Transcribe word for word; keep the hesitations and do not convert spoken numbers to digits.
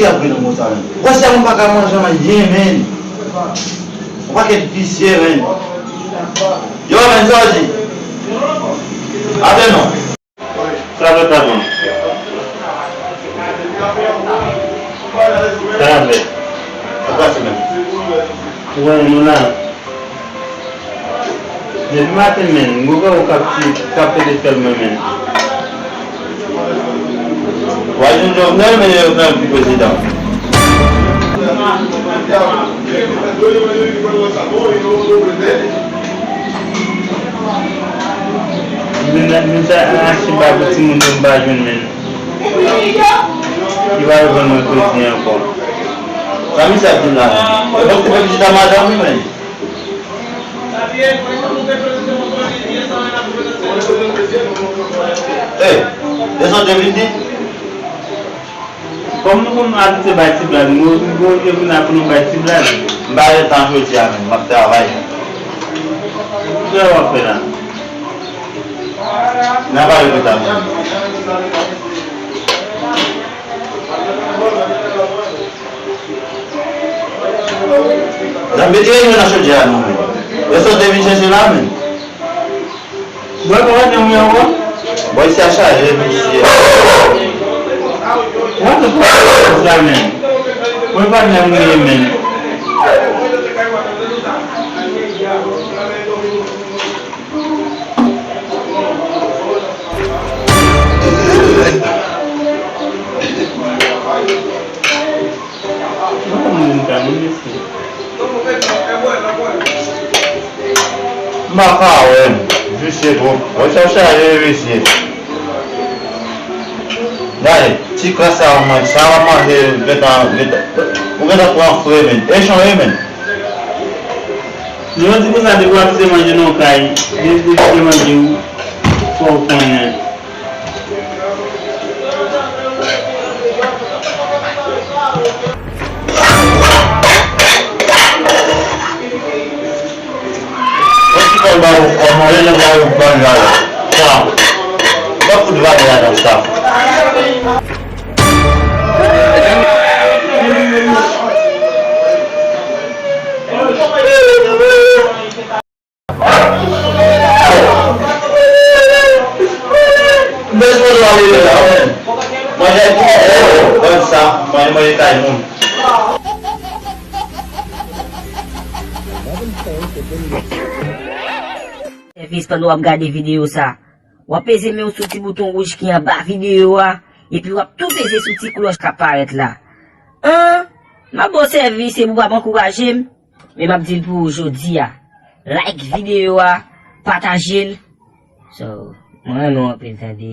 Apre nan konsa menm. Wè si moun pa ka manje anyen menm. Yon pakèt visye menm. Yo menm sa w di. Atè non. Sa fè pa bon. Sa fè. Sa pase menm. Wè nou la. Depi maten menm, m wè w k ap ti, k ap pete fè l mwen menm. Wa di Jovenel, men Jovenel pou prezidan. Vin, vin sa achte bag pou timoun yo m pa jwenn menm. Li pa reponn mwen kredi ankò. Sa misye ap di m la? E fòk te fè vizit a madanm li menm. Ey, desann te vin di. Kòm nou konn abitye bay ti blag, nou, nou, nou vin la pou nou bay ti blag. M pa gen tan jodi a menm, m ap travay. Kisa w ap fè la? N a pale pita menm. N ap mete renyon nan chodyè a non menm. Èske w te vin chèche la menm? Bòy pa wè nan mwen ankò? Bòy sa chaje mesye. What the fuck is that, man? Bòy pa nan mwen, man. M pa ka wè m. Visye twòp. Wè sa w chaje visye. Gade, ti kras sa w manje, sa w ap manje, gentan, gentan, ou gentan pran fre, men. E chan ye, men. Jodi pou sa, depi w ap se manje nan yon kay, depi se manje ou, fò w konnen. Mwen ti kòl ba yo kòman, lè nèg la yo ban la la. Sa. Ou pa fout vale ladan sa. Mwen sipoze ale la, men. Manje pou mwen, bon sa, manje, manje kay moun. Sèvis pandan w ap gade videyo sa. W ap peze men w sou ti bouton wouj ki anba videyo a, epi w ap tou peze sou ti klòch k ap parèt la. An, m ap ba w sèvis epi w p ap ankouraje m, men m ap di l pou ou jodi a. Like videyo a, pataje l. So, mwen renmen w anpil tande.